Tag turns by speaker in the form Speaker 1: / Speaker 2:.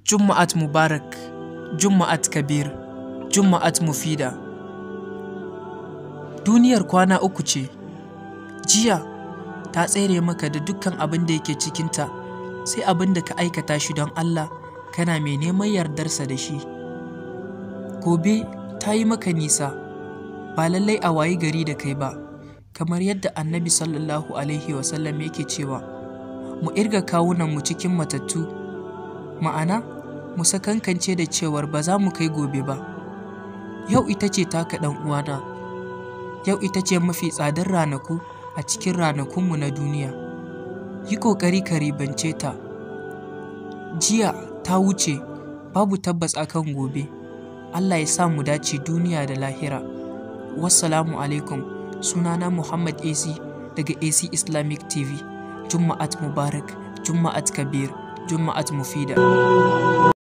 Speaker 1: Juma'at Mubarak, Juma'at Kabir, Juma'at Mufida. Duniyar kwana uku ce, jiya ta tsere maka da dukkan abin da yake cikinta, sai abin da ka aikata shi don Allah kana mai neman yardarsa da shi. Gobe ta yi maka nisa, ba lallai a wayi gari da kai ba, kamar yadda Annabi Sallallahu Alaihi Wasallam yake cewa, mu irga kawunanmu cikin matattu, ma'ana, mu sakankance da cewar ba za mu kai gobe ba. Yau ita ce taka ɗan uwana, yau ita ce mafi tsadar ranaku a cikin ranakunmu na duniya. Yi ƙoƙari ka ribance ta. Jiya ta wuce, babu tabbas akan gobe. Allah ya sa mu dace duniya da lahira. Wassalamu alaikum. Sunana Muhammad AC daga AC Islamic TV. Juma'at Mubarak, Juma'at Kabir, Juma'at Mufida.